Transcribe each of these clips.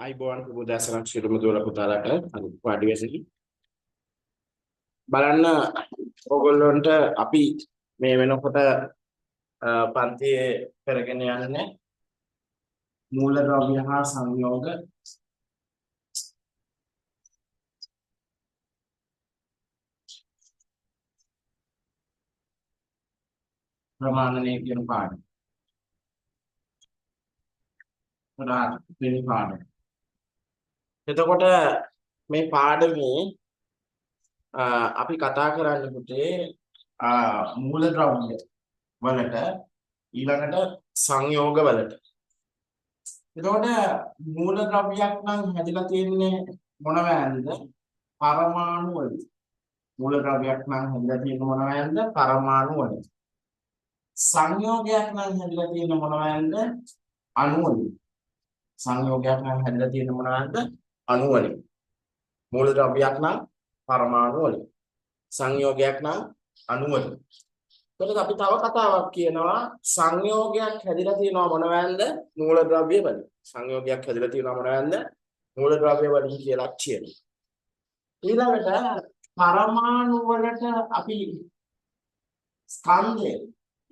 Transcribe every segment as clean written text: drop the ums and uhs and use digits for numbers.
අයිබෝවන් සුබ සියලුම දුවල පුතාලාට අද වාඩි වෙසකි. බලන්න ඕගොල්ලන්ට අපි මේ වෙනකොට පන්තියේ කරගෙන යන්නේ මූලද්‍රව්‍ය හා සංයෝග ප්‍රමාණනය කියන පාඩම. වෙනි පාඩම. එතකොට මේ පාඩමේ අපි කතා කරන්න පුතේ මූලද්‍රව්‍ය වලට ඊළඟට සංයෝග වලට. එතකොට මූලද්‍රව්‍යයක් නම් හැදිලා තියෙන්නේ මොනවැන්ද? පරමාණු වලින්. මූලද්‍රව්‍යයක් නම් හැදිලා තියෙන්නේ මොනවැන්ද? පරමාණු වලින්. සංයෝගයක් නම් හැදිලා තියෙන්නේ මොනවැන්ද? අණු වලින්. සංයෝගයක් නම් හැදිලා තියෙන්නේ මොනවැන්ද? අණු වලින්. මූලද්‍රව්‍යයක් නම් පරමාණු වලින්. සංයෝගයක් නම් අණු වලින්. එතකොට අපි තව කතාවක් කියනවා සංයෝගයක් හැදිලා තියෙනවා මොනවැන්ද? මූලද්‍රව්‍ය වලින්. සංයෝගයක් හැදිලා තියෙනවා මොනවැන්ද? මූලද්‍රව්‍ය වලින් කියලා කියනවා. ඊළඟට පරමාණු වලට අපි ස්කන්ධය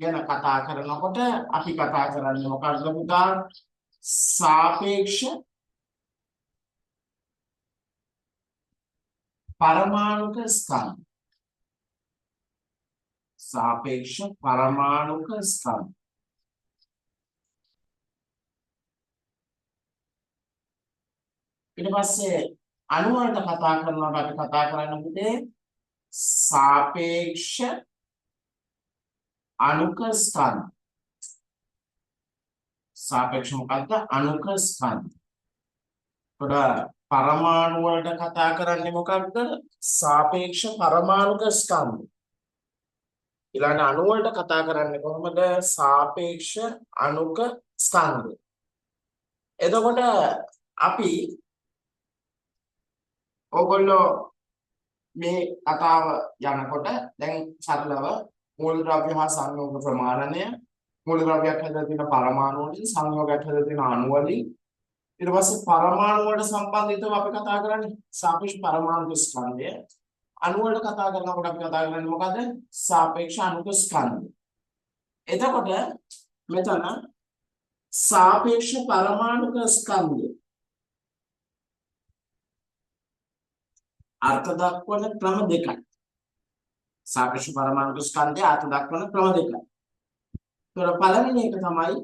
ගැන කතා කරනකොට අපි කතා කරන්නේ මොකක්ද පුතා? සාපේක්ෂ පරමාණුක ස්කන්ධ. සාපේක්ෂ පරමාණුක ස්කන්ධ. ඊට පස්සේ අණු වලට කතා කරනකොට අපි කතා කරන්න පුතේ සාපේක්ෂ අණුක ස්කන්ධ. සාපේක්ෂ මොකද්ද? අණුක ස්කන්ධ. එතකොට පරමාණු වලට කතා කරන්නේ මොකක්ද? සාපේක්ෂ පරමාණුක ස්කන්ධ. ඊළඟ අණු වලට කතා කරන්නේ කොහොමද? සාපේක්ෂ අණුක ස්කන්ධ. එතකොට අපි ඕගොල්ලෝ මේ කතාව යනකොට දැන් සරලව මූලද්‍රව්‍ය හා සංයෝග ප්‍රමාණනය, මූලද්‍රව්‍යයක් හැදලා තියෙන පරමාණු වලින්, සංයෝගයක් හැදලා තියෙන අණු වලින්, ඊට පස්සේ පරමාණු වලට සම්බන්ධිතව අපි කතා කරන්නේ සාපේක්ෂ පරමාණුක ස්කන්ධය. අණු වලට කතා කරනකොට අපි කතා කරන්නේ මොකද්ද? සාපේක්ෂ අණුක ස්කන්ධය. එතකොට මෙතන සාපේක්ෂ පරමාණුක ස්කන්ධය අර්ථ දක්වන ක්‍රම දෙකයි. සාපේක්ෂ පරමාණුක ස්කන්ධය අර්ථ දක්වන ක්‍රම දෙකයි. ඒතර පළවෙනි එක තමයි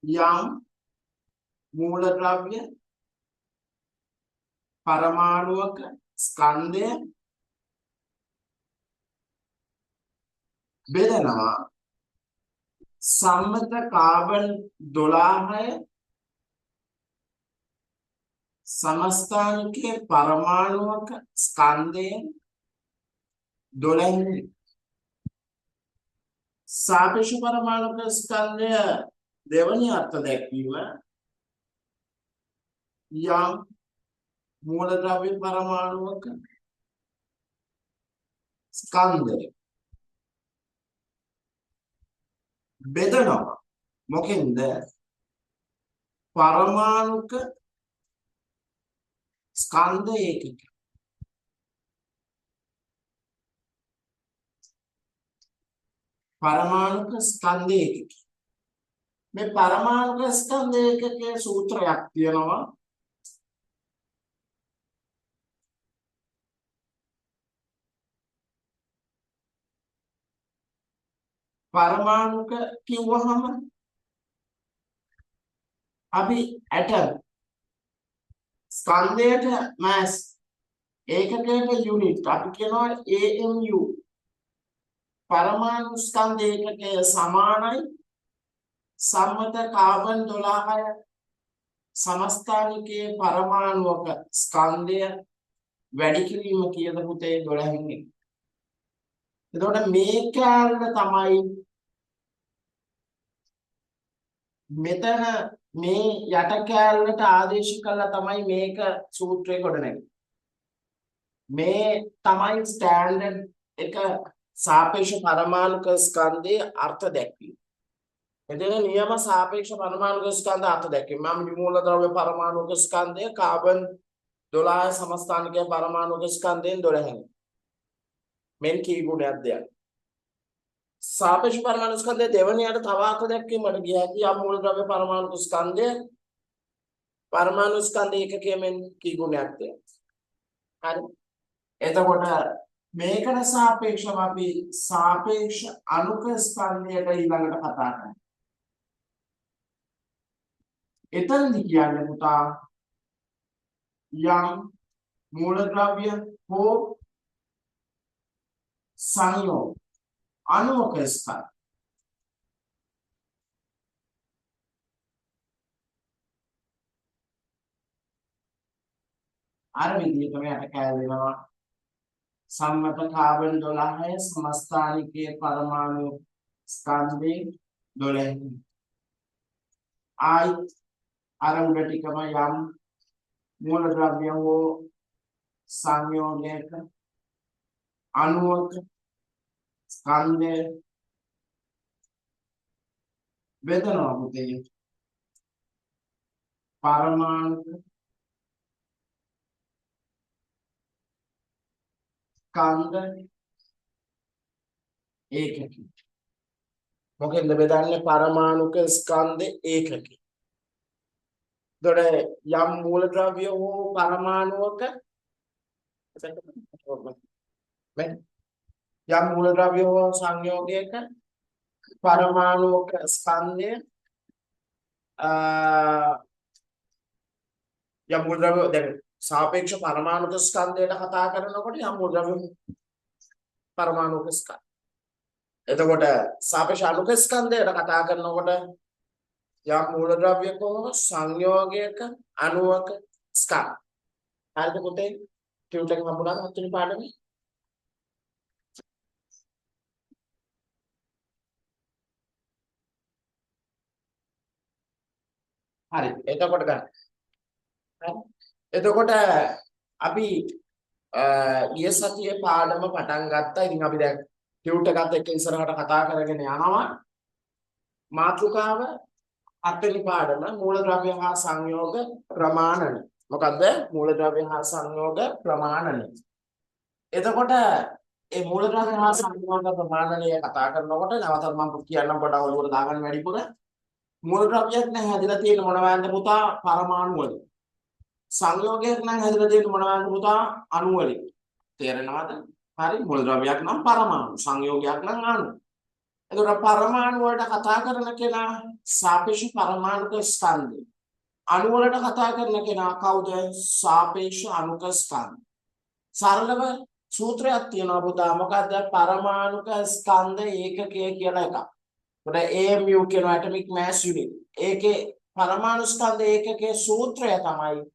යම් මූලද්‍රව්‍ය පරමාණුවක ස්කන්ධය බෙදනවා සම්මත කාබන් 12 සමස්තාංකයේ පරමාණුවක ස්කන්ධයෙන් 12. සාපේක්ෂ පරමාණුක ස්කන්ධය දෙවනි අර්ථ දැක්වීම යම් මූලද්‍රව්‍ය පරමාණුවක ස්කන්ධය බෙදනවා මොකෙන්ද? පරමාණුක ස්කන්ධ ඒකක. පරමාණුක ස්කන්ධ ඒකක. මේ පරමාණුක ස්කන්ධ ඒකකයේ සූත්‍රයක් තියෙනවා. පරමාණුක කිව්වහම අපි ඇටම් ස්කන්ධයට මෑස් ඒකකයට යුනිට් අපි කියනවා AMU. පරමාණු ස්කන්ධ ඒකකය සමානයි සම්මත කාබන් 12 සමස්තානිකයේ පරමාණුවක ස්කන්ධය වැඩි කිරීම කියද පුතේ 12න් 1. එතකොට මේ කෑල්ල තමයි මෙතන මේ යට කෑල්ලට ආදේශ කළා තමයි මේක සූත්‍රය ගොඩනැගෙන්නේ. මේ තමයි ස්ටෑන්ඩඩ් එක සාපේක්ෂ පරමාණුක ස්කන්ධයේ අර්ථ දැක්වීම. මෙතන නියම සාපේක්ෂ පරමාණුක ස්කන්ධ අත දැක්වීම. මම මූලද්‍රව්‍ය පරමාණුක ස්කන්ධය කාබන් 12 සමස්ථානිකයේ පරමාණුක ස්කන්ධයෙන් 12න්. මෙන් කී ගුණයක් දෙයක්. සාපේක්ෂ පරමාණු ස්කන්ධය දෙවනියට තව අත දැක්වීමට ගිය හැකි යම් මූලද්‍රව්‍ය පරමාණුක ස්කන්ධය පරමාණු ස්කන්ධ ඒකකය මෙන් කී ගුණයක් දෙයක්. හරි. එතකොට මේකට සාපේක්ෂව අපි සාපේක්ෂ අණුක ස්කන්ධයට ඊළඟට කතා කරනවා. එතනදි කියන්නේ පුතා යම් මූලද්‍රව්‍ය හෝ සංයෝග අණුවක ස්කන්ධ අර විදිහටම යට කෑල්ල වෙනවා. සම්මත කාබන් 12 සමස්ථානිකයේ පරමාණු ස්කන්ධේ 12. ආයිත් අර උඩ ටිකම යම් මූලද්‍රව්‍ය හෝ සංයෝගයක අණුවක ස්කන්ධය බෙදනවා පුතේ පරමාණුක ස්කන්ධ ඒකකය. මොකෙන්ද බෙදන්නේ? පරමාණුක ස්කන්ධ ඒකකය. එතකොට යම් මූලද්‍රව්‍ය හෝ පරමාණුවක යම් මූලද්‍රව්‍ය හෝ සංයෝගයක පරමාණුක ස්කන්ධය යම් මූලද්‍රව්‍ය දැන් සාපේක්ෂ පරමාණුක ස්කන්ධයට කතා කරනකොට යම් මූලද්‍රව්‍ය පරමාණුක ස්කන්ධ. එතකොට සාපේක්ෂ අණුක ස්කන්ධයට කතා කරනකොට යම් මූලද්‍රව්‍යක හෝ සංයෝගයක අණුවක ස්කන්ධ. හරිද පුතේ? ටියුට් එක හම්බුණාද හත්වෙනි පාඩමේ? හරි. එතකොට ගන්න. හරි. එතකොට අපි ගිය සතියේ පාඩම පටන් ගත්තා. ඉතින් අපි දැන් ටියුට් එකත් එක්ක ඉස්සරහට කතා කරගෙන යනවා. මාතෘකාව හත්වෙනි පාඩම මූලද්‍රව්‍ය හා සංයෝග ප්‍රමාණන. මොකද්ද? මූලද්‍රව්‍ය හා සංයෝග ප්‍රමාණන. එතකොට මේ මූලද්‍රව්‍ය හා සංයෝග ප්‍රමාණනය කතා කරනකොට නැවතත් මම කියන්නම් පොඩ්ඩක් ඔළුවට දාගන්න වැඩිපුර. මූලද්‍රව්‍යයක් නම් හැදිලා තියෙන මොනවාන්ද පුතා? පරමාණු වලින්. සංයෝගයක් නම් හැදිලා තියෙන මොනවාන්ද පුතා? අණු වලින්. තේරෙනවද? හරි. මූලද්‍රව්‍යයක් නම් පරමාණු, සංයෝගයක් නම් අණු. එතකොට පරමාණු වලට කතා කරන කෙනා සාපේක්ෂ පරමාණුක ස්කන්ධය. අණු වලට කතා කරන කෙනා කවුද? සාපේක්ෂ අණුක ස්කන්ධ. සරලව සූත්‍රයක් තියෙනවා පුතා. මොකද්ද? පරමාණුක ස්කන්ධ ඒකකය කියලා එකක්. එතකොට AMU කියනවා ඇටොමික් මාස් යුනිට්. ඒකේ පරමාණු ස්කන්ධ ඒකකයේ සූත්‍රය තමයි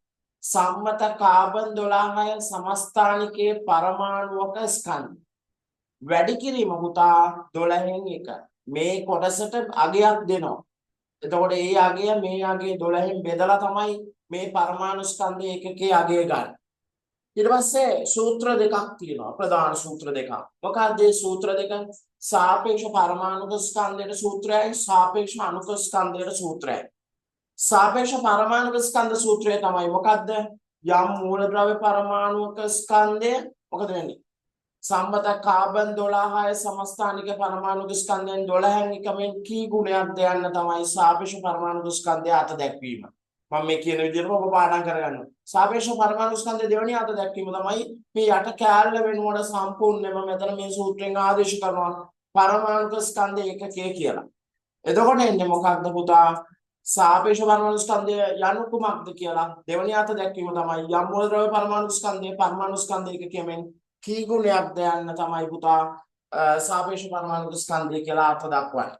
සම්මත කාබන් 12 සමස්ථානිකයේ පරමාණුක ස්කන්ධ. වැඩි කිරීම පුතා 12න් 1. මේ කොටසට අගයක් දෙනවා. එතකොට ඒ අගය මේ අගය 12න් බෙදලා තමයි මේ පරමාණු ස්කන්ධ ඒකකයේ අගය ගන්න. ඊට පස්සේ සූත්‍ර දෙකක් තියෙනවා. ප්‍රධාන සූත්‍ර දෙකක්. මොකක්ද මේ සූත්‍ර දෙක? සාපේක්ෂ පරමාණුක ස්කන්ධයට සූත්‍රයයි සාපේක්ෂ අණුක ස්කන්ධයට සූත්‍රයයි. සාපේක්ෂ පරමාණුක ස්කන්ධ සූත්‍රය තමයි මොකද්ද? යම් මූලද්‍රව්‍ය පරමාණුක ස්කන්ධය මොකද වෙන්නේ? සම්මත කාබන් 12 සමස්ථානික පරමාණුක ස්කන්ධයෙන් 12න් එකමෙන් කී ගුණයක්ද යන්න තමයි සාපේක්ෂ පරමාණුක ස්කන්ධය අත දැක්වීම. මම මේ කියන විදිහටම ඔබ පාඩම් කරගන්න. සාපේක්ෂ පරමාණු ස්කන්ධය දෙවෙනි අත දැක්වීම තමයි මේ යට කෑල්ල වෙනුවට සම්පූර්ණයෙන්ම මෙතන මේ සූත්‍රයෙන් ආදේශ කරනවා පරමාණුක ස්කන්ධ ඒකකය කියලා. එතකොට එන්නේ මොකක්ද පුතා? සාපේක්ෂ පරමාණු ස්කන්ධය යනු කුමක්ද කියලා දෙවෙනි අත දැක්වීම තමයි යම් මූලද්‍රව්‍ය පරමාණු ස්කන්ධය පරමාණු ස්කන්ධ ඒකකයෙන් කී ගුණයක්ද යන්න තමයි පුතා සාපේක්ෂ පරමාණුක ස්කන්ධය කියලා අර්ථ දක්වන්නේ.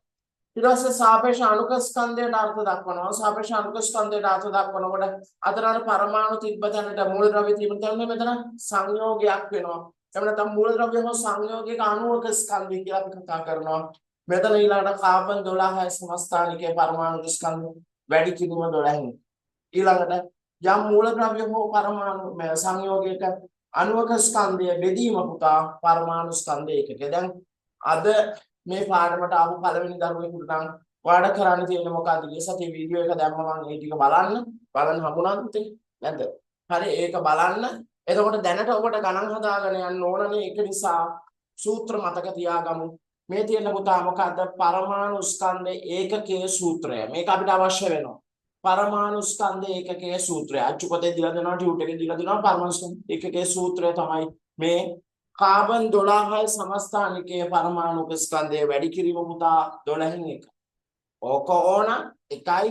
ඊට පස්සේ සාපේක්ෂ අණුක ස්කන්ධයට අර්ථ දක්වනවා. සාපේක්ෂ අණුක ස්කන්ධයට අර්ථ දක්වනකොට අතන අර පරමාණු තිබ්බ තැනට මූලද්‍රව්‍ය තිබ්බ තැනට මෙතන සංයෝගයක් වෙනවා. එහෙම නැත්නම් මූලද්‍රව්‍ය හෝ සංයෝගයක අණුවක ස්කන්ධය කියලා අපි කතා කරනවා. මෙතන ඊළඟට කාබන් 12 සමස්ථානිකයේ පරමාණුක ස්කන්ධ වැඩි කිරීම 12න්. ඊළඟට යම් මූලද්‍රව්‍ය හෝ පරමාණු සංයෝගයක අණුවක ස්කන්ධය බෙදීම පුතා පරමාණු ස්කන්ධ ඒකකය. දැන් අද මේ පාඩමට ආපු පළවෙනි දරුවෙකුට නම් ඔයාලට කරන්න තියෙන්නේ මොකද්ද? ගිය සතියේ වීඩියෝ එක දැම්ම මං ඒ ටික බලන්න. බලන්න හම්බුණාද පුතේ? නැද්ද? හරි ඒක බලන්න. එතකොට දැනට ඔබට ගණන් හදාගෙන යන්න ඕනනේ. ඒක නිසා සූත්‍ර මතක තියාගමු. මේ තියෙන පුතා මොකද්ද? පරමාණු ස්කන්ධ ඒකකයේ සූත්‍රය. මේක අපිට අවශ්‍ය වෙනවා. පරමාණු ස්කන්ධ ඒකකයේ සූත්‍රය. අච්චු පොතේ දීලා දෙනවා, ටියුට් එකේ දීලා දෙනවා. පරමාණු ස්කන්ධ ඒකකයේ සූත්‍රය තමයි මේ කාබන් 12 සමස්ථානිකයේ පරමාණුක ස්කන්ධය වැඩි කිරීම පුතා 12න් 1. ඕක ඕන එකයි.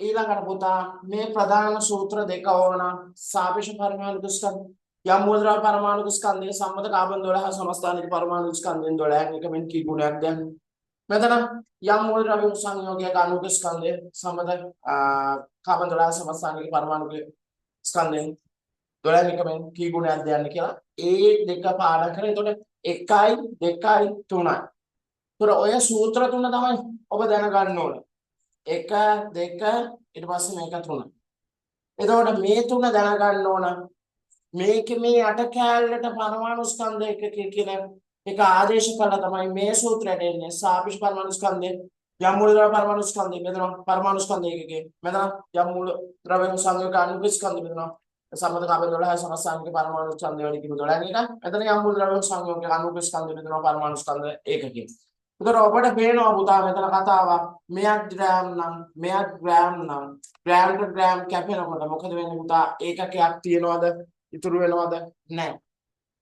ඊළඟට පුතා මේ ප්‍රධාන සූත්‍ර දෙක ඕන. සාපේක්ෂ පරමාණුක ස්කන්ධ යම් මූලද්‍රව්‍ය පරමාණුක ස්කන්ධයේ සම්මත කාබන් 12 සමස්ථානික පරමාණු ස්කන්ධයෙන් 12න් එක මෙන් කී ගුණයක් දැන් මෙතන යම් මූලද්‍රව්‍ය සංයෝගයක අණුක ස්කන්ධය සම්මත කාබන් 12 සමස්ථානික පරමාණුක ස්කන්ධයෙන් 12න් එක මෙන් කී ගුණයක් දැන් කියලා ඒ දෙක පාඩම් කරලා එතකොට 1යි 2යි 3යි. ඒතර ඔය සූත්‍ර තුන තමයි ඔබ දැනගන්න ඕන. 1 2 ඊට පස්සේ මේක 3. එතකොට මේ තුන දැනගන්න ඕන. මේකේ මේ යට කෑල්ලට පරමාණු ස්කන්ධ එකක කියන එක ආදේශ කළා තමයි මේ සූත්‍රයට එන්නේ. සාපේක්ෂ පරමාණු ස්කන්ධය යම් මූලද්‍රව්‍ය පරමාණු ස්කන්ධය මෙතන පරමාණු ස්කන්ධ ඒකකේ මෙතන යම් මූලද්‍රව්‍ය සංයෝග අණුක ස්කන්ධ මෙතන සම්මත කාබන් 12 සමස්ථානික පරමාණු ස්කන්ධය වැඩි කිරීම 12 එක මෙතන යම් මූලද්‍රව්‍ය සංයෝග අණුක ස්කන්ධ මෙතන පරමාණු ස්කන්ධ ඒකකේ. එතකොට ඔබට පේනවා පුතා මෙතන කතාවක් මෙයක් ග්‍රෑම් නම් මෙයක් ග්‍රෑම් නම් ග්‍රෑම් ටු ග්‍රෑම් කැපෙනකොට මොකද වෙන්නේ පුතා? ඒකකයක් තියනවද? ඉතුරු වෙනවද? නැහැ.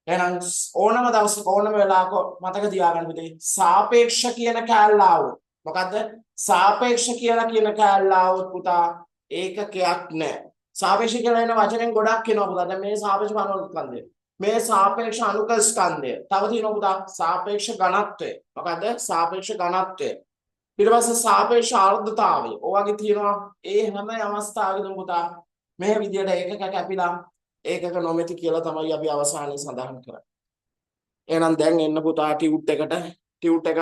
එහෙනම් ඕනම දවසක ඕනම වෙලාවක මතක තියාගන්න පුතේ සාපේක්ෂ කියන කෑල්ල ආවොත් මොකද්ද? සාපේක්ෂ කියලා කියන කෑල්ල ආවොත් පුතා ඒකකයක් නැහැ. සාපේක්ෂ කියලා එන වචනෙන් ගොඩක් එනවා පුතා. දැන් මේ සාපේක්ෂ පරමාණු ස්කන්ධය, මේ සාපේක්ෂ අණුක ස්කන්ධය, තව තියෙනවා පුතා සාපේක්ෂ ඝනත්වය. මොකද්ද? සාපේක්ෂ ඝනත්වය. ඊට පස්සේ සාපේක්ෂ ආර්ද්‍රතාවය. ඔය වගේ තියෙනවා. ඒ හැම අවස්ථාවකදම පුතා මේ විදියට ඒකක කැපිලා ඒකක නොමැති කියලා තමයි අපි අවසානයේ සඳහන් කරන්නේ. එහෙනම් දැන් එන්න පුතා ටියුට් එකට. ටියුට් එක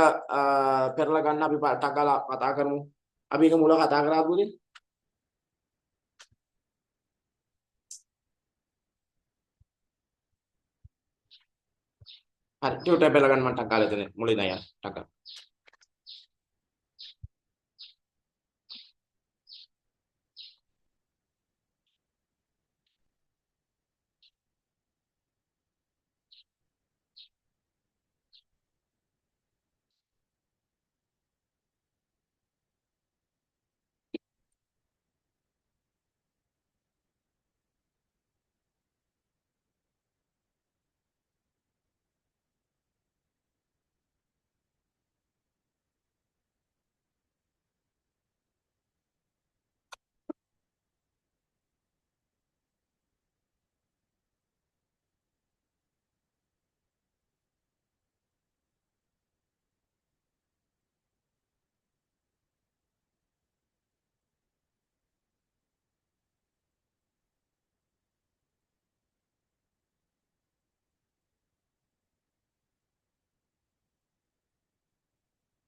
පෙරලා ගන්න අපි ටක් ගාලා කතා කරමු. අපි ඒක මුල කතා කරා පුතේ. හරි ටියුට් එක පෙරලා ගන්න මම ටක් ගාලා එතන මුලින් ඉඳන් යන්න ටක් ගාලා.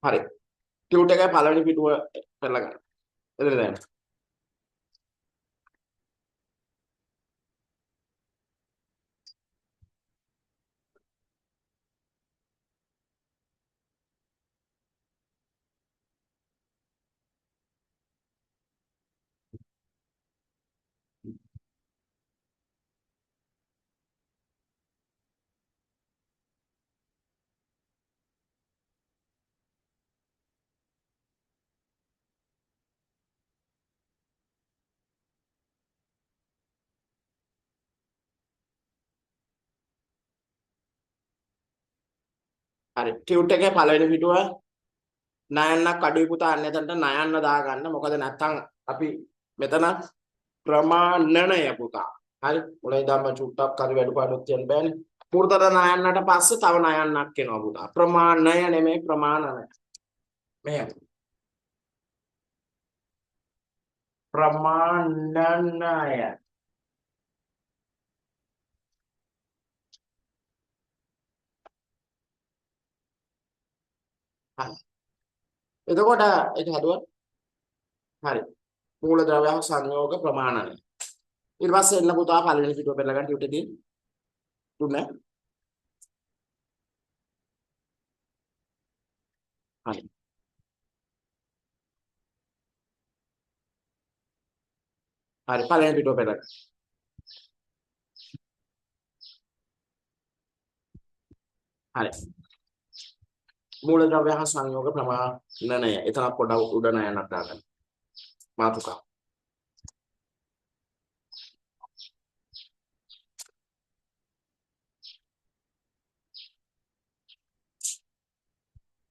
හරි. ටියුට් එකේ පළවෙනි පිටුව පෙරලා ගන්න. එතන දැන්. හරි ටියුට් එකේ පළවෙනි පිටුව නයන්නක් අඩුයි පුතා අන්න එතනට නයන්න දාගන්න. මොකද නැත්තම් අපි මෙතන ප්‍රමාණනය පුතා. හරි මුලින් ඉඳන්ම චුට්ටක් හරි වැඩිපාඩුවක් තියන්න බෑනේ. පුරුතට නයන්නට පස්සේ තව නයන්නක් එනවා පුතා. ප්‍රමාණය නෙමෙයි ප්‍රමාණනය. මෙහෙම ප්‍රමාණනය. හරි. එතකොට ඒක හදුවා. හරි. මූලද්‍රව්‍ය හා සංයෝග ප්‍රමාණනය. ඊට පස්සේ එන්න පුතා පළවෙනි පිටුව පෙරලා ගන්න ටියුට් එකේ. තුන. හරි. හරි, පළවෙනි පිටුව පෙරට. හරි. මූලද්‍රව්‍ය හා සංයෝග ප්‍රමාණනය. එතන පොඩක් උඩ නයනක් දාගන්න. මාතෘකාව.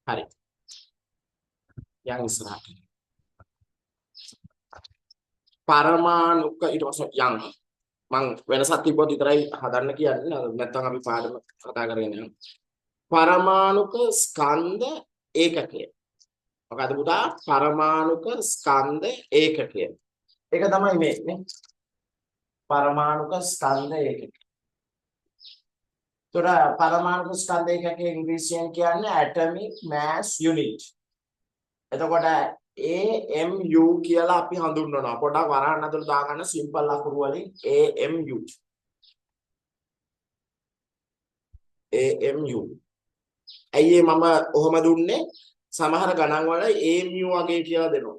හරි. යන් ඉස්සරහට. පරමාණුක ඊට පස්සේ යන් මං වෙනසක් තිබ්බොත් විතරයි හදන්න කියන්නේ, නැත්නම් අපි පාඩම කතා කරගෙන යමු. පරමාණුක ස්කන්ධ ඒකකය. මොකද පුතා? පරමාණුක ස්කන්ධ ඒකකය. ඒක තමයි මේ නේ. පරමාණුක ස්කන්ධ ඒකකය. තොර පරමාණුක ස්කන්ධ ඒකකයේ ඉංග්‍රීසියෙන් කියන්නේ atomic mass unit. එතකොට AMU කියලා අපි හඳුන්වනවා. පොඩ්ඩක් වරහන් ඇතුළට දාගන්න සිම්පල් අකුරු වලින් AMU. AMU. ඇයි ඒ මම ඔහොම දුන්නේ? සමහර ගණන් වල AMU වගේ කියලා දෙනවා.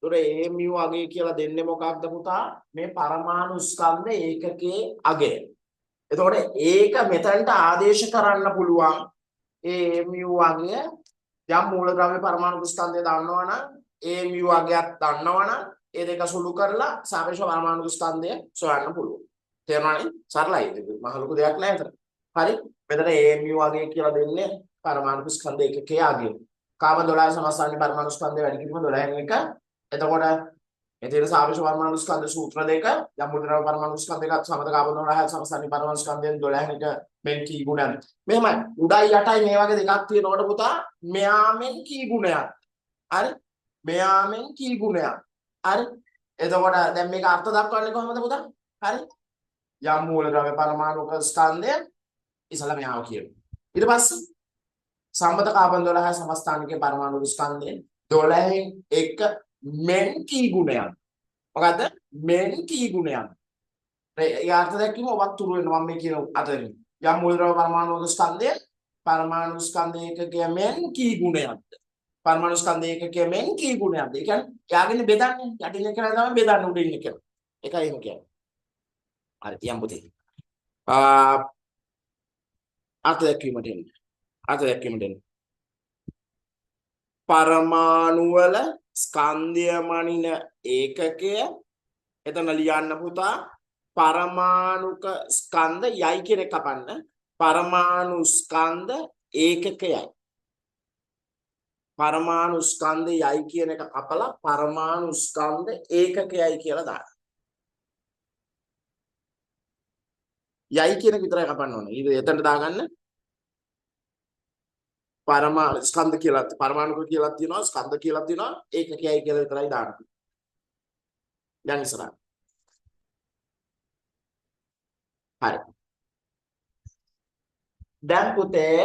ඒතොර AMU වගේ කියලා දෙන්නේ මොකක්ද පුතා? මේ පරමාණු ස්කන්ධ ඒකකයේ අගය. එතකොට ඒක මෙතනට ආදේශ කරන්න පුළුවන්. AMU අගය යම් මූලද්‍රව්‍ය පරමාණු ස්කන්ධය දන්නවනම් AMU අගයක් දන්නවනම් ඒ දෙක සුළු කරලා සාපේක්ෂ පරමාණු ස්කන්ධය සොයන්න පුළුවන්. තේරුණානේ? සරලයි. ඒක මහ ලොකු දෙයක් නෑ එතන. හරි. මෙතන AMU අගය කියලා දෙන්නේ පරමාණු ස්කන්ධ ඒකකයේ අගය. කාබන් 12 සමස්ථානික පරමාණු ස්කන්ධය වැඩි කිරීම 12න් 1. එතකොට මේ තියෙන සාපේක්ෂ පරමාණු ස්කන්ධ සූත්‍ර දෙක යම් මූලද්‍රව්‍ය පරමාණු ස්කන්ධ එකක් සමත කාබන් 12 සමස්ථානික පරමාණු ස්කන්ධයෙන් 12න් 1 මෙන් කී ගුණයක්. මෙහෙමයි උඩයි යටයි මේ වගේ දෙකක් තියෙනකොට පුතා මෙයා මෙන් කී ගුණයක්. හරි? මෙයා මෙන් කී ගුණයක්. හරි? එතකොට දැන් මේක අර්ථ දක්වන්නේ කොහොමද පුතා? හරි? යම් මූලද්‍රව්‍ය පරමාණුක ස්කන්ධය ඉස්සලා මෙයාව කියනවා. ඊට පස්සේ සම්මත කාබන් 12 සමස්ථානික පරමාණු ස්කන්ධයෙන් 12න් 1 මෙන් කී ගුණයක්. මොකද්ද? මෙන් කී ගුණයක්. ඒ අර්ථ දැක්වීම ඔබත් තුරු වෙනවා මම මේ කියන අතරින්. යම් මූලද්‍රව්‍ය පරමාණු ස්කන්ධය පරමාණු ස්කන්ධ ඒකකය මෙන් කී ගුණයක්ද? පරමාණු ස්කන්ධ ඒකකය මෙන් කී ගුණයක්ද? ඒ කියන්නේ එයාගෙන බෙදන්නේ යටින් එක තමයි බෙදන්නේ උඩින් එක. ඒකයි එහෙම කියන්නේ. හරි තියන් පුතේ. අර්ථ දැක්වීමට එන්න. අර්ථ දැක්වීමට එන්න. පරමාණු වල ස්කන්ධය මනින ඒකකය එතන ලියන්න පුතා පරමාණුක ස්කන්ධ යයි කියන එක කපන්න. පරමාණු ස්කන්ධ ඒකකයයි. පරමාණු ස්කන්ධ යයි කියන එක කපලා පරමාණු ස්කන්ධ ඒකකයයි කියලා දාන්න. යයි කියන එක විතරයි කපන්න ඕනේ. ඊට එතනට දාගන්න පරමාණු ස්කන්ධ කියලා පරමාණුක කියලා තියෙනවා, ස්කන්ධ කියලා තියෙනවා, ඒකකයයි කියලා විතරයි දාන්න. දැන් ඉස්සරහට. හරි. දැන් පුතේ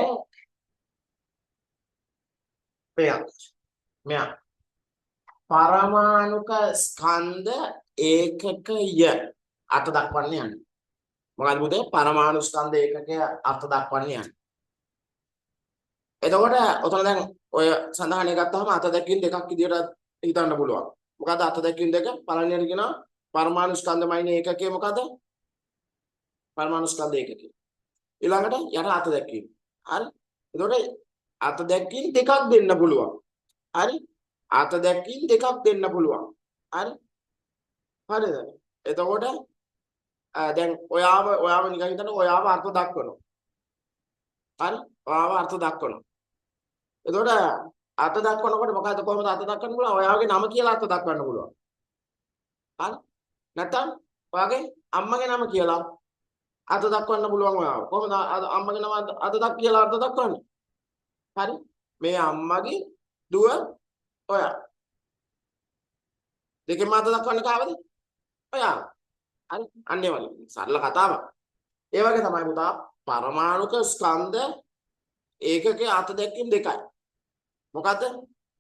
මෙයා මෙයා පරමාණුක ස්කන්ධ ඒකකය අර්ථ දක්වන්න යන්නේ. මොකද්ද පුතේ? පරමාණු ස්කන්ධ ඒකකය අර්ථ දක්වන්න යන්නේ. එතකොට ඔතන දැන් ඔය සඳහනය ගත්තාම අර්ථ දැක්වීම් දෙකක් විදියට හිතන්න පුළුවන්. මොකද්ද අර්ථ දැක්වීම් දෙක? පළවෙනියට කියනවා පරමාණු ස්කන්ධමයින ඒකකය මොකද්ද? පරමාණු ස්කන්ධ ඒකකය. ඊළඟට යට අර්ථ දැක්වීම. හරි? එතකොට අර්ථ දැක්වීම් දෙකක් දෙන්න පුළුවන්. හරි? අර්ථ දැක්වීම් දෙකක් දෙන්න පුළුවන්. හරි? හරිද? එතකොට දැන් ඔයාව නිකන් හිතන්න ඔයාව අර්ථ දක්වනවා. හරි? ඔයාව අර්ථ දක්වනවා. එතකොට අර්ථ දක්වනකොට මොකද්ද කොහොමද අර්ථ දක්වන්න පුළුවන්? ඔයාගේ නම කියලා අර්ථ දක්වන්න පුළුවන්. හරි? නැත්නම් ඔයාගේ අම්මගේ නම කියලා අර්ථ දක්වන්න පුළුවන් ඔයාව. කොහොමද අම්මගේ නම අර්ථ දක් කියලා අර්ථ දක්වන්නේ? හරි? මේ අම්මගේ දුව ඔයා. දෙකෙන්ම අර්ථ දක්වන්නේ කාවද? ඔයා. හරි? අන්න ඒ වගේ. සරල කතාවක්. ඒ වගේ තමයි පුතා පරමාණුක ස්කන්ධ ඒකකයේ අර්ථ දැක්වීම් දෙකයි. මොකද්ද?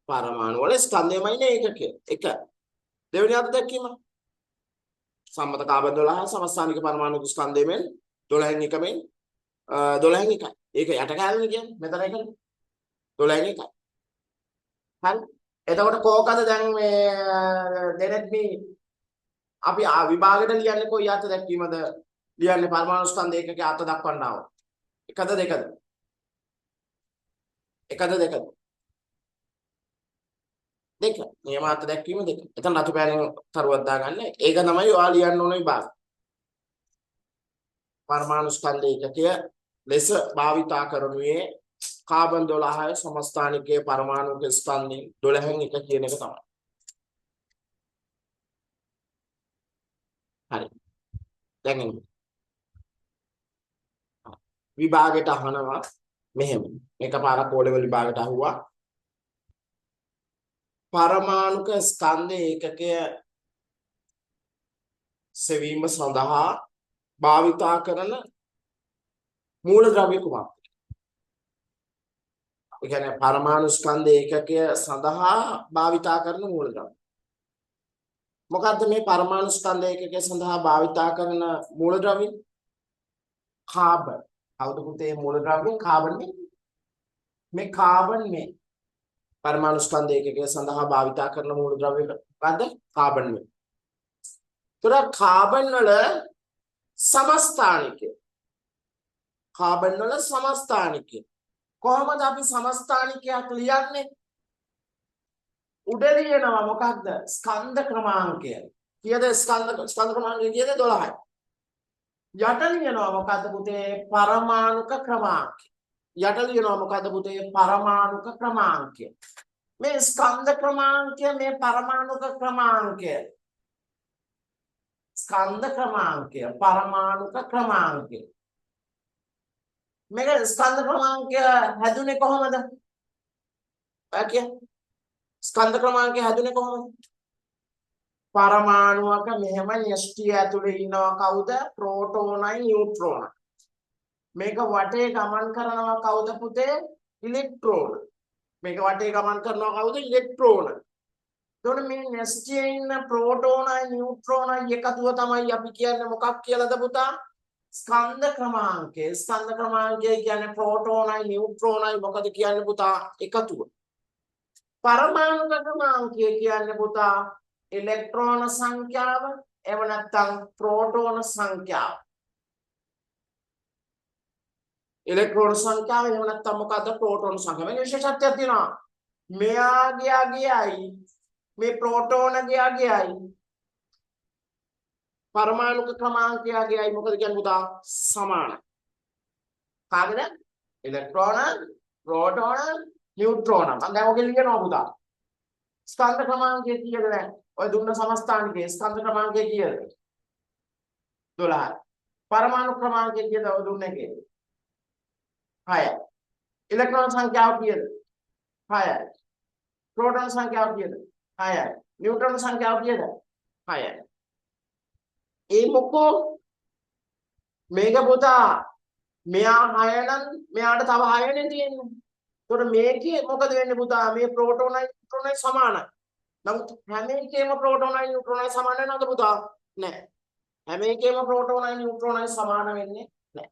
පරමාණු වල ස්කන්ධයමයි නේ ඒකකය. එක. දෙවෙනි අර්ථ දැක්වීම සම්මත කාබන් 12 සමස්ථානික පරමාණුක ස්කන්ධයමෙන් 12න් 1 මෙන් 12න් 1යි. ඒක යට කෑල්ලනේ කියන්නේ. මෙතන එකනේ. 12න් 1යි. හරි. එතකොට කෝකද දැන් මේ දෙනෙත් මේ අපි විභාගෙට ලියන්නේ කොයි අර්ථ දැක්වීමද? ලියන්නේ පරමාණු ස්කන්ධ ඒකකයේ අර්ථ දක්වන්න ආව. එකද දෙකද? එකද දෙකද? දෙක. නියම අර්ථ දැක්වීම දෙක. එතන රතු පෑනෙන් තරුවක් දාගන්න. ඒක තමයි ඔයා ලියන්න ඕන විභාග. පරමාණු ස්කන්ධ ඒකකය ලෙස භාවිතා කරනුයේ කාබන් 12 සමස්ථානිකයේ පරමාණුක ස්කන්ධයෙන් 12න් එක කියන එක තමයි. හරි. දැන් එන්න. විභාගෙට අහනවා මෙහෙම. එකපාරක් ඕ ලෙවල් විභාගෙට අහුවා. පරමාණුක ස්කන්ධ ඒකකය සෙවීම සඳහා භාවිතා කරන මූලද්‍රව්‍ය කුමක්ද? ඒ කියන්නේ පරමාණු ස්කන්ධ ඒකකය සඳහා භාවිතා කරන මූලද්‍රව්‍ය. මොකද්ද මේ පරමාණු ස්කන්ධ ඒකකය සඳහා භාවිතා කරන මූලද්‍රව්‍ය? කාබන්. කවුද පුතේ මූලද්‍රව්‍ය? කාබන් නේ. මේ කාබන් මේ පරමාණු ස්කන්ධ ඒකකය සඳහා භාවිතා කරන මූලද්‍රව්‍ය මොකද්ද? කාබන් මේ. ඒතර කාබන් වල සමස්ථානිකය. කාබන් වල සමස්ථානිකය. කොහොමද අපි සමස්ථානිකයක් ලියන්නේ? උඩ ලියනවා මොකක්ද? ස්කන්ධ ක්‍රමාංකය. කීයද ස්කන්ධ ක්‍රමාංකය කීයද? 12යි. යට ලියනවා මොකද්ද පුතේ? පරමාණුක ක්‍රමාංකය. යට ලියනවා මොකද්ද පුතේ? පරමාණුක ක්‍රමාංකය. මේ ස්කන්ධ ක්‍රමාංකය මේ පරමාණුක ක්‍රමාංකය. ස්කන්ධ ක්‍රමාංකය පරමාණුක ක්‍රමාංකය. මේක ස්කන්ධ ක්‍රමාංකය හැදුනේ කොහොමද? ඔයා කිය. ස්කන්ධ ක්‍රමාංකය හැදුනේ කොහොමද? පරමාණුවක මෙහෙම න්‍යෂ්ටිය ඇතුලේ ඉන්නවා කවුද? ප්‍රෝටෝනයි නියුට්‍රෝනයි. මේක වටේ ගමන් කරනවා කවුද පුතේ? ඉලෙක්ට්‍රෝන. මේක වටේ ගමන් කරනවා කවුද? ඉලෙක්ට්‍රෝන. එතකොට මේ න්‍යෂ්ටියේ ඉන්න ප්‍රෝටෝනයි නියුට්‍රෝනයි එකතුව තමයි අපි කියන්නේ මොකක් කියලාද පුතා? ස්කන්ධ ක්‍රමාංකය. ස්කන්ධ ක්‍රමාංකය කියන්නේ ප්‍රෝටෝනයි නියුට්‍රෝනයි මොකද කියන්නේ පුතා? එකතුව. පරමාණුක ක්‍රමාංකය කියන්නේ පුතා ඉලෙක්ට්‍රෝන සංඛ්‍යාව එහෙම නැත්නම් ප්‍රෝටෝන සංඛ්‍යාව. ඉලෙක්ට්‍රෝන සංඛ්‍යාව එහෙම නැත්නම් මොකද්ද? ප්‍රෝටෝන සංඛ්‍යාව. මේක විශේෂත්වයක් තියෙනවා. මෙයාගේ අගයයි මේ ප්‍රෝටෝනගේ අගයයි පරමාණුක ක්‍රමාංකය අගයයි මොකද කියන්නේ පුතා? සමානයි. කාගේද? ඉලෙක්ට්‍රෝන, ප්‍රෝටෝන, නියුට්‍රෝන. මම දැන් ඔකේ ලියනවා පුතා. ස්කන්ධ ක්‍රමාංකය කීයද දැන්? ඔය දුන්න සමස්ථානිකයේ ස්කන්ධ ක්‍රමාංකය කීයද? 12යි. පරමාණු ක්‍රමාංකය කීයද ඔය දුන්න එකේ? 6යි. ඉලෙක්ට්‍රෝන සංඛ්‍යාව කීයද? 6යි. ප්‍රෝටෝන සංඛ්‍යාව කීයද? 6යි. නියුට්‍රෝන සංඛ්‍යාව කීයද? 6යි. ඒ මොකෝ මේක පුතා මෙයා 6 නම් මෙයාට තව 6 නේ තියෙන්නේ. එතකොට මේකේ මොකද වෙන්නේ පුතා? මේ ප්‍රෝටෝනයි නියුට්‍රෝනයි සමානයි. නමුත් හැම එකේම ප්‍රෝටෝනයි නියුට්‍රෝනයි සමාන වෙනවද පුතා? නෑ. හැම එකේම ප්‍රෝටෝනයි නියුට්‍රෝනයි සමාන වෙන්නේ නෑ.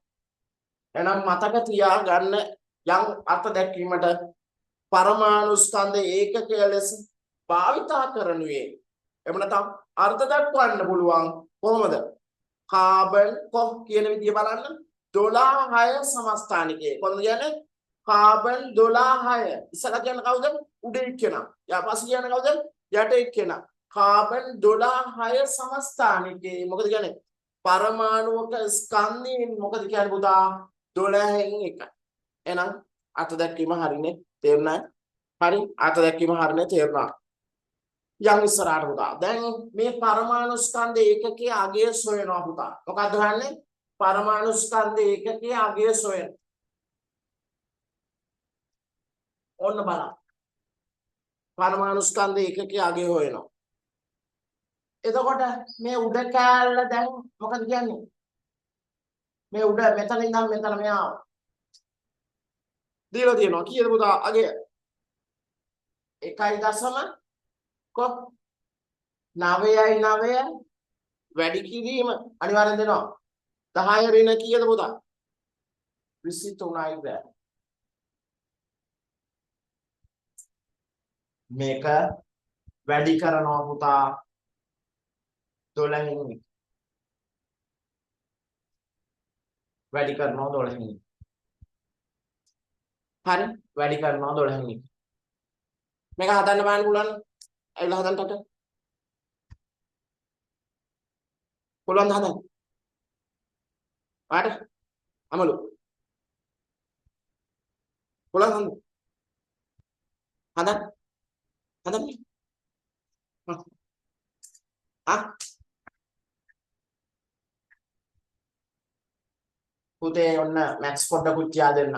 එහෙනම් මතක තියාගන්න යම් අර්ථ දැක්වීමට පරමාණු ස්කන්ධ ඒකකය ලෙස භාවිතා කරනුයේ එහෙම නැත්නම් අර්ථ දක්වන්න පුළුවන් කොහොමද? කාබන් කො කියන විදිය බලන්න 12 6 සමස්ථානිකයේ. කොහොමද කියන්නේ? කාබන් 12 6. ඉස්සලා කියන්නේ කවුද? උඩ එක්කෙනා. යා පස්සේ කියන්නේ කවුද? යට එක්කෙනා. කාබන් 12 6 සමස්ථානිකයේ මොකද කියන්නේ? පරමාණුක ස්කන්ධයෙන් මොකද කියන්නේ පුතා? 12න් 1. එහෙනම් අර්ථ දැක්වීම හරිනේ තේරුණා? හරි, අර්ථ දැක්වීම හරිනේ තේරුණා. යන් ඉස්සරහට පුතා. දැන් මේ පරමාණු ස්කන්ධ ඒකකයේ අගය සොයනවා පුතා. මොකද්ද හොයන්නේ? පරමාණු ස්කන්ධ ඒකකයේ අගය සොයන. ඔන්න බලන්න. පරමාණු ස්කන්ධ ඒකකයේ අගය හොයනවා. එතකොට මේ උඩ කෑල්ල දැන් මොකද කියන්නේ? මේ උඩ මෙතන ඉඳන් මෙතන මෙහා දීලා තියෙනවා. කීයද පුතා අගය? 1. කො 9.9 වැඩි කිරීම අනිවාර්යෙන් දෙනවා. 10 ඍණ කීයද පුතා? 23යි ග්‍රෑම්. මේක වැඩි කරනවා පුතා 12න් වැඩි කරනවා 12න්. හරි වැඩි කරනවා 12න්. මේක හදන්න බලන්න පුළුවන්. ඇවිල්ලා හදන්න ටට. පුළුවන් ද හදන්න? ඔයාට? අමලු. පුළුවන් හදන්න? හදන්න. හදන්න. ආ පුතේ ඔන්න මැක්ස් පොඩ්ඩකුත් කියා දෙන්න.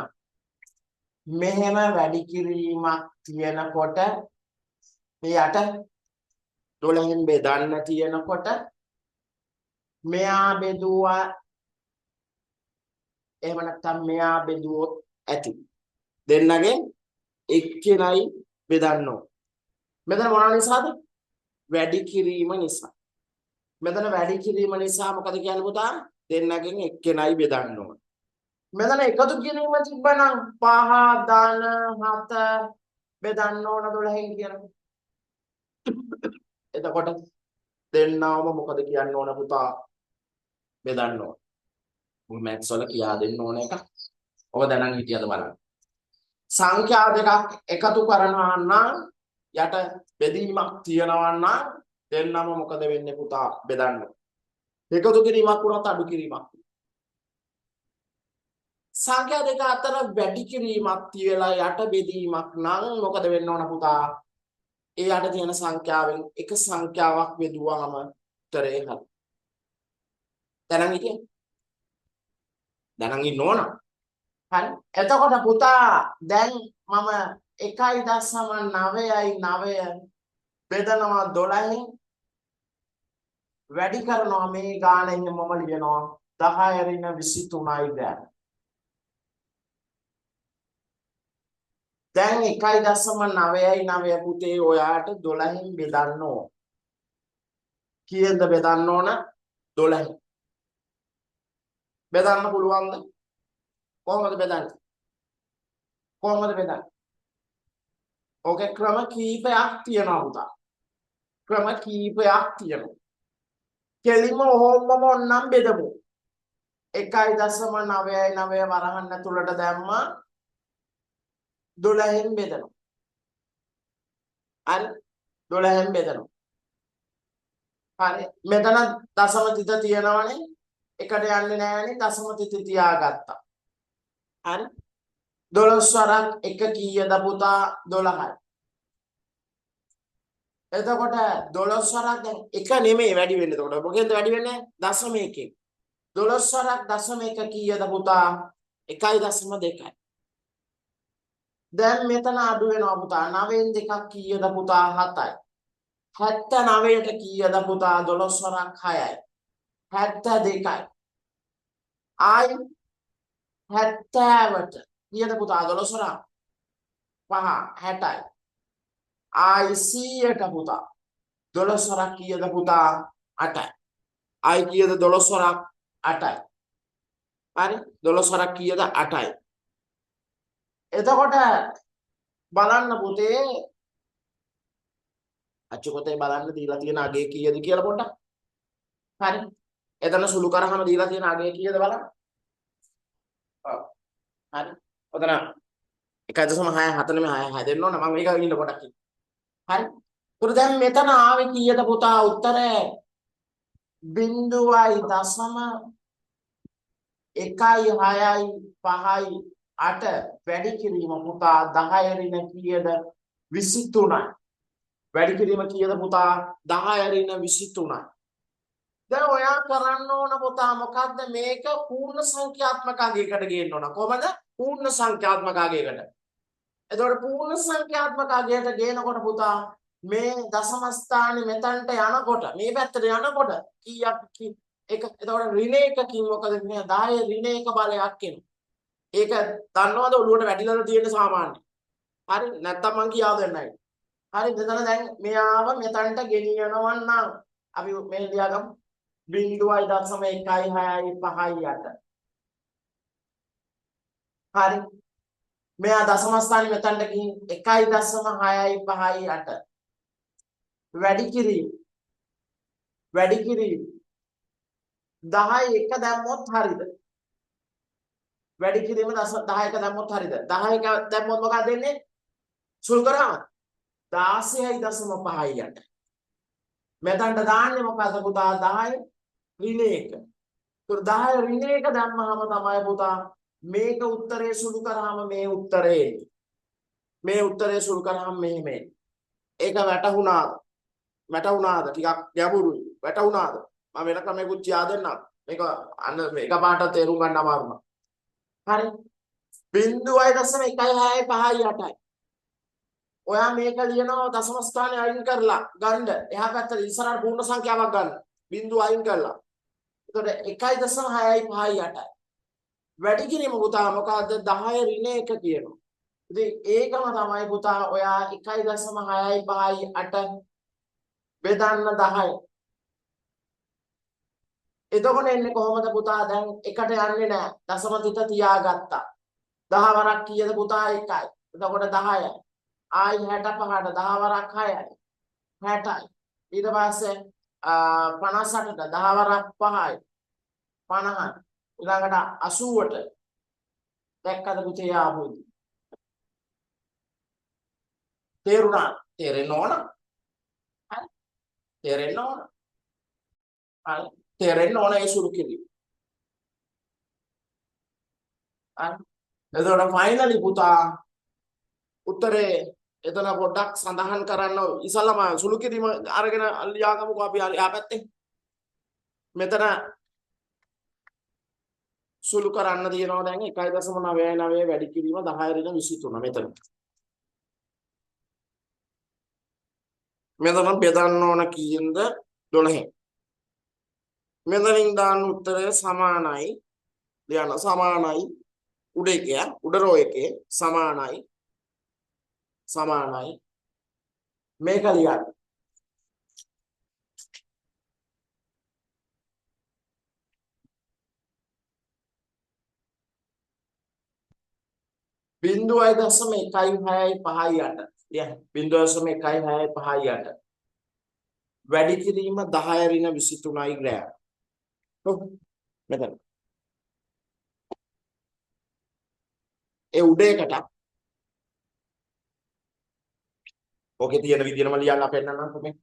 මෙහෙම වැඩි කිරීමක් තියෙනකොට මේ යට 12න් බෙදන්න තියෙනකොට මෙයා බෙදුවා එහෙම නැත්නම් මෙයා බෙදුවොත් ඇති. දෙන්නගෙන් එක්කෙනයි බෙදන්න ඕන. මෙතන මොන නිසාද? වැඩි කිරීම නිසා. මෙතන වැඩි කිරීම නිසා මොකද කියන්නේ පුතා? දෙන්නගෙන් එක්කෙනයි බෙදන්න ඕන. මෙතන එකතු කිරීම තිබ්බනම් 5 ධන 7 බෙදන්න ඕන 12න් කියලා. එතකොට දෙන්නවම මොකද කියන්න ඕන පුතා? බෙදන්න ඕන. මුල් මැත්ස් වල කියා දෙන්න ඕන එක. ඔබ දැනන් හිටියද බලන්න. සංඛ්‍යා දෙකක් එකතු කරනවා නම් යට බෙදීමක් තියනවා නම් දෙන්නම මොකද වෙන්නේ පුතා? බෙදන්න. එකතු කිරීමක් වුණත් අඩු කිරීමක්. සංඛ්‍යා දෙක අතර වැඩි කිරීමක් තියලා යට බෙදීමක් නම් මොකද වෙන්න ඕන පුතා? ඒ යට තියෙන සංඛ්‍යාවෙන් එක සංඛ්‍යාවක් බෙදුවාම උත්තරේ හරි. දැනන් හිටියද? දැනන් ඉන්න ඕන. හරි. එතකොට පුතා දැන් මම 1.99 බෙදනවා 12න් වැඩි කරනවා මේ ගාන එහෙමම ලියනවා 10 ඍණ 23යි ග්‍රෑම්. දැන් 1.99 පුතේ ඔයාට 12න් බෙදන්න ඕන. කීයෙන්ද බෙදන්න ඕන? 12න්. බෙදන්න පුළුවන්ද? කොහොමද බෙදන්නේ? කොහොමද බෙදන්නේ? ඕකේ ක්‍රම කීපයක් තියෙනවා පුතා. ක්‍රම කීපයක් තියෙනවා. කෙලින්ම ඔහොමම ඕන්නම් බෙදමු. 1.99 වරහන් ඇතුළට දැම්මා 12න් බෙදනවා. හරි 12න් බෙදනවා. හරි මෙතන දශම තිත තියෙනවනේ. එකට යන්නේ නෑනේ දශම තිත තියාගත්තා. හරි 12 වරක් 1 කීයද පුතා? 12යි. එතකොට 12 වරක් දැන් 1 නෙමෙයි වැඩි වෙන්නේ. එතකොට මොකෙන්ද වැඩි වෙන්නේ? දශම එකෙන්. 12 වරක් දශම 1 කීයද පුතා? 1.2යි. දැන් මෙතන අඩු වෙනවා පුතා. 9න් 2ක් කීයද පුතා? 7යි. 79ට කීයද පුතා? 12 වරක් 6යි. 72යි. ආයි 70ට කීයද පුතා? 12 වරක් 5 60යි. ආයි 100ට පුතා 12 වරක් කීයද පුතා? 8යි. ආයි කීයද? 12 වරක් 8යි. හරි 12 වරක් කීයද? 8යි. එතකොට බලන්න පුතේ අච්චු පොතේ බලන්න දීලා තියෙන අගය කීයද කියලා පොඩ්ඩක්. හරි. එතන සුළු කරාම දීලා තියෙන අගය කීයද බලන්න. ඔව්. හරි. ඔතන 1.67 නෙමෙයි 6 6 දෙන්න ඕන. මම මේක ඉන්න පොඩක් ඉන්න. හරි. ඒතර දැන් මෙතන ආවේ කීයද පුතා උත්තරය? 0.1 6 5 8 වැඩි කිරීම පුතා 10 ඍණ කීයද? 23යි. වැඩි කිරීම කීයද පුතා? 10 ඍණ 23යි. දැන් ඔයා කරන්න ඕන පුතා මොකද්ද? මේක පූර්ණ සංඛ්‍යාත්මක අගයකට ගේන්න ඕන. කොහමද? පූර්ණ සංඛ්‍යාත්මක අගයකට. එතකොට පූර්ණ සංඛ්‍යාත්මක අගයට ගේනකොට පුතා මේ දශම ස්ථානෙ මෙතනට යනකොට මේ පැත්තට යනකොට කීයක් එක එතකොට ඍණ එකකින් මොකද වෙන්නේ? 10 ඍණ එක බලයක් එනවා. ඒක දන්නවද ඔළුවට වැටිලාද තියෙන සාමාන්‍ය? හරි නැත්තම් මං කියා දෙන්නයි. හරි මෙතන දැන් මෙයාව මෙතනට ගෙනියනවා නම් අපි මේ ලියාගමු 0.1 6 5 8. හරි මෙයා දශම ස්ථානෙ මෙතනට ගිහින් 1.6 5 8 වැඩි කිරීම වැඩි කිරීම 10 එක දැම්මොත් හරිද? වැඩි කිරීම 10 එක දැම්මොත් හරිද? 10 එක දැම්මොත් මොකක්ද වෙන්නේ? සුළු කරාම 16.5යි යට. මෙතනට දාන්නේ මොකද්ද පුතා? 10 ඍණ 1. ඒතර 10 ඍණ 1 දැම්මහම තමයි පුතා මේක උත්තරේ සුළු කරාම මේ උත්තරේ එන්නේ. මේ උත්තරේ සුළු කරාම මෙහෙම එන්නේ. ඒක වැටහුණාද? වැටහුණාද? ටිකක් ගැඹුරුයි. වැටහුණාද? මම වෙන ක්‍රමයකුත් කියා දෙන්නම්. මේක අන්න එකපාරට තේරුම් ගන්න අමාරුම. හරි. 0.1658යි. ඔයා මේක ලියනවා දශම ස්ථානය අයින් කරලා ගන්න. එහා පැත්තට ඉස්සරහට පූර්ණ සංඛ්‍යාවක් ගන්න. බිංදුව අයින් කරලා. එතකොට 1.658යි. වැඩි කිරීම පුතා මොකද්ද? 10 ඍණ 1 කියනවා. ඉතින් ඒකම තමයි පුතා ඔයා 1.658 බෙදන්න 10. එතකොට එන්නේ කොහොමද පුතා? දැන් එකට යන්නේ නෑ. දශම තිත තියාගත්තා. 10 වරක් කීයද පුතා? 1යි. එතකොට 10යි. ආයි 65ට 10 වරක් 6යි. 60යි. ඊට පස්සේ 58ට 10 වරක් 5යි. 50යි. ඊළඟට 80ට දැක්කද පුතේ ආපුවද? තේරුණා? තේරෙන්න ඕන. හරි. තේරෙන්න ඕන. හරි. තේරෙන්න ඕන ඒ සුළු කිරීම. හරි. එතකොට ෆයිනලි පුතා උත්තරේ එතන පොඩ්ඩක් සඳහන් කරන්න ඉස්සල්ලාම සුළු කිරීම අරගෙන ලියාගමුකෝ අපි එහා පැත්තේ. මෙතන සුළු කරන්න තියෙනවා දැන් 1.99 වැඩි කිරීම 10 ඍණ 23 මෙතන. මෙතන බෙදන්න ඕන කීයෙන්ද? 12. මෙතනින් දාන්න උත්තරය සමානයි. ලියන්න සමානයි උඩ එකේ උඩ රෝ එකේ සමානයි සමානයි මේක ලියන්න. 0.1658 ලියන්න. 0.1658 වැඩි කිරීම 10 ඍණ 23යි ග්‍රෑම්. ඔව් මෙතන. ඒ උඩ එකට ඔකේ තියෙන විදියටම ලියන්න පෙන්නන්නම්කෝ මේ.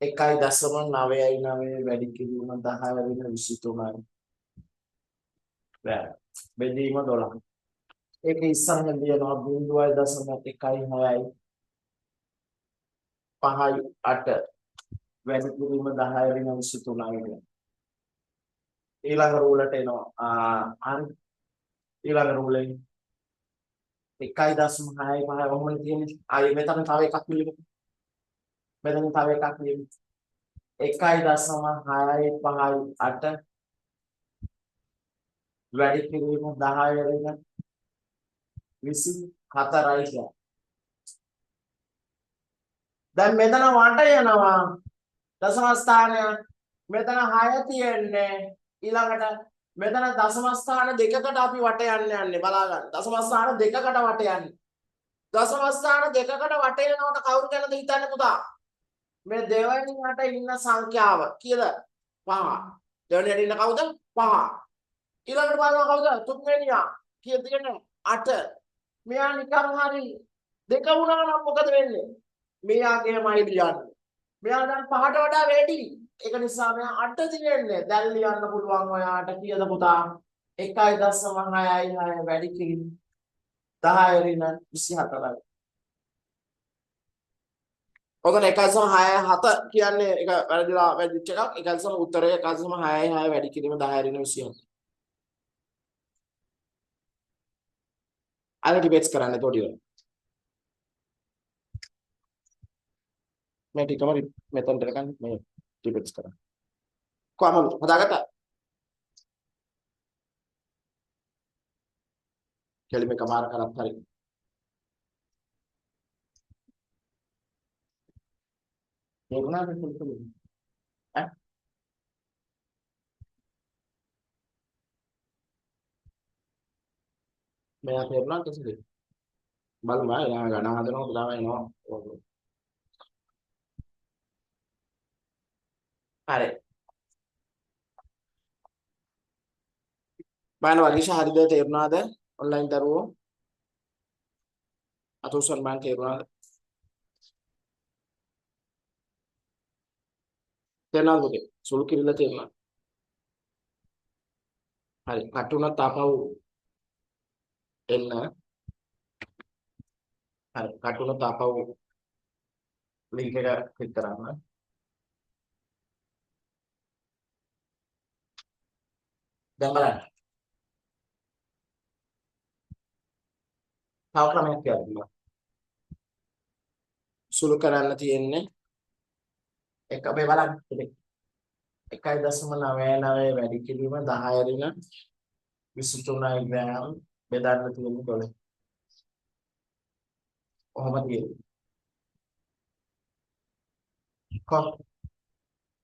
1.99 වැඩි කිරීම 10 ඍණ 23යි ග්‍රෑම්. බෙදීම 12. ඒක ඉස්සරහින් ලියනවා 0.16 5යි 8 වැඩි කිරීම 10 ඍණ 23යි. ඊළඟ රූලට එනවා. හරි. ඊළඟ රූලෙන් 1.65 ඔහොමනේ තියෙන්නේ. ආයේ මෙතන තව එකක් ලියමු. මෙතන තව එකක් ලියමු. 1.658 වැඩි කිරීම 10 ඍණ 24යි කියලා. දැන් මෙතන වට යනවා දශම ස්ථානය. මෙතන 6 තියෙන්නේ. ඊළඟට මෙතන දශම ස්ථාන දෙකකට අපි වට යන්න යන්නේ බලා ගන්න. දශම ස්ථාන දෙකකට වට යන්නේ. දශම ස්ථාන දෙකකට වට යනකොට කවුරු ගැනද හිතන්නේ පුතා? මේ දෙවෙනියට ඉන්න සංඛ්‍යාව කීයද? 5. දෙවෙනියට ඉන්න කවුද? 5. ඊළඟට බලනවා කවුද? තුන්වෙනියා කීයද තියෙන්නේ? 8. මෙයා නිකන් හරි දෙක වුණා නම් මොකද වෙන්නේ? මෙයාගේමයි ලියන්නේ. මෙයා දැන් 5ට වඩා වැඩි. ඒක නිසා මෙයා 8 තියෙන්නේ. දැන් ලියන්න පුළුවන් ඔයාට කීයද පුතා? 1.66 වැඩි කිරීම 10 ඍණ 24යි. ඔතන 1.67 කියන්නේ ඒක වැරදිලා වැදිච්ච එකක්. 1. උත්තරය 1.66 වැඩි කිරීම 10 ඍණ 24. අර ඩිබේට්ස් කරන්න එතකොට ඉවරයි. මේ ටිකම මෙතනට එනකන් මේ ඩිබේට්ස් කරන්න. කොහමද හදාගත්තා? කෙලිම එකමාර කරත් හරි. තේරුණාද කොහොමද? ඈ මෙයා තේරුණා කිසිද? බලමු ආ එයා ගණන් හදනකොට තමයි එනවා. හරි. බලන්න වගීෂා හරිද තේරුණාද? ඔන්ලයින් දරුවෝ අත උස්සන්න බලන්න තේරුණාද? තේරුණාද පුතේ? සුළු කිරිල්ල තේරුණාද? හරි. කට උනත් ආපහු එන්න. හරි. කට උනත් ආපහු ලින්ක් එක ක්ලික් කරන්න. දැන් බලන්න. තව ක්‍රමයක් කියලා දෙන්නම්. සුළු කරන්න තියෙන්නේ එක මේ බලන්න පුතේ. 1.99 වැඩි කිරීම 10 ඍණ 23 ග්‍රෑම් බෙදන්න තියෙන 12. ඔහොම තියෙන්නේ. කො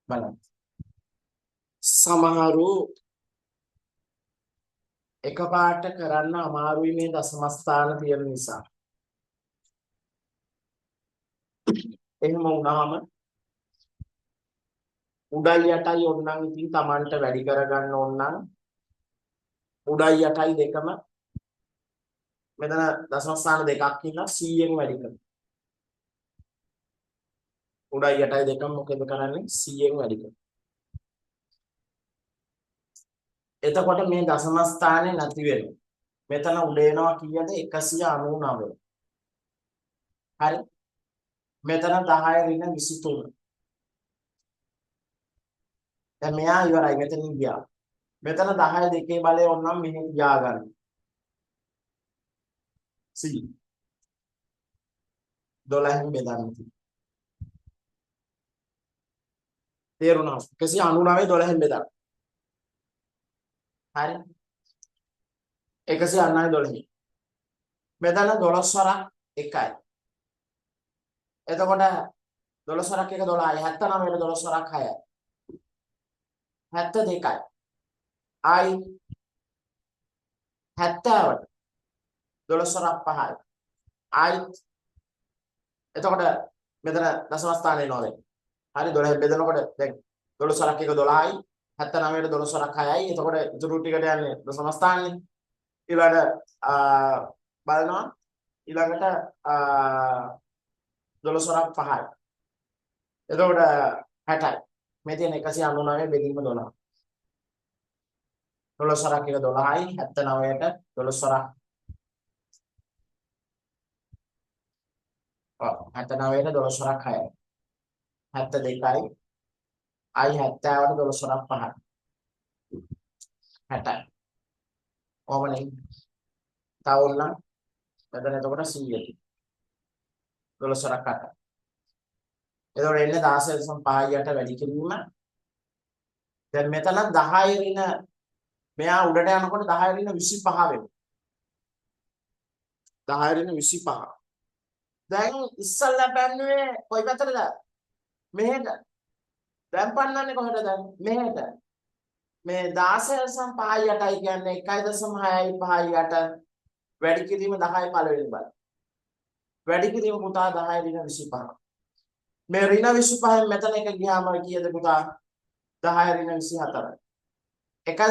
බලන්න. සමහරු එකපාරට කරන්න අමාරුයි මේ දශම ස්ථාන තියෙන නිසා. එහෙම වුණාම උඩයි යටයි ඕනනම් ඉතින් Tamanට වැඩි කරගන්න ඕන නම් උඩයි යටයි දෙකම මෙතන දශම ස්ථාන දෙකක් ඉන්නවා 100න් වැඩි කරනවා. උඩයි යටයි දෙකම මොකද කරන්නේ 100න් වැඩි කරනවා. එතකොට මේ දශම ස්ථානේ නැති වෙනවා. මෙතන උඩ එනවා කීයද 199. හරි. මෙතන 10 ඍණ 23. දැන් මෙයා ඉවරයි මෙතනින් ගියා. මෙතන 10 දෙකේ බලය ඕනනම් මෙහෙ තියාගන්න. C 12න් බෙදන්න තියෙනවා. තේරුණා? 199 12න් බෙදන්න. හරි. 199 12. මෙතන 12 වරක් 1යි. එතකොට 12 වරක් 1 12යි. 79 12 වරක් 6යි. 72යි. ආයි 70ට 12 වරක් 5යි. ආයි එතකොට මෙතන දශම ස්ථානය එනවා දැන්. හරි 12 බෙදනකොට දැන් 12 වරක් 1 12යි. 79ට 12 වරක් 6යි. එතකොට ඉතුරු ටිකට යන්නේ දශම ස්ථානනේ. ඊළඟට බලනවා ඊළඟට 12 වරක් 5යි. එතකොට 60යි. මේ තියෙන 199 බෙදීම 12. 12 වරක් 1 12යි. 79ට 12 වරක් ඔව් 79ට 12 වරක් 6යි. 72යි. ආයි 70ට 12 වරක් 5යි. 60යි. කොහොම නේ? තව ඕනනම් මෙතන එතකොට 100යි. 12 වරක් 8. එතකොට එන්නේ 16.5ට වැඩි කිරීම. දැන් මෙතන 10 ඍණ මෙයා උඩට යනකොට 10 ඍණ 25 වෙනවා. 10 ඍණ 25. දැන් ඉස්සල්ලා පැන්නුවේ කොයි පැත්තටද? මෙහෙට. දැන් පන්නන්නේ කොහෙටද? මෙහෙට. මේ 16.5යි කියන්නේ 1.65ට වැඩි කිරීම 10 පළවෙනි බල. වැඩි කිරීම පුතා 10 ඍණ 25. මේ ඍණ 25න් මෙතන එක ගියාම කීයද පුතා? 10 ඍණ 24.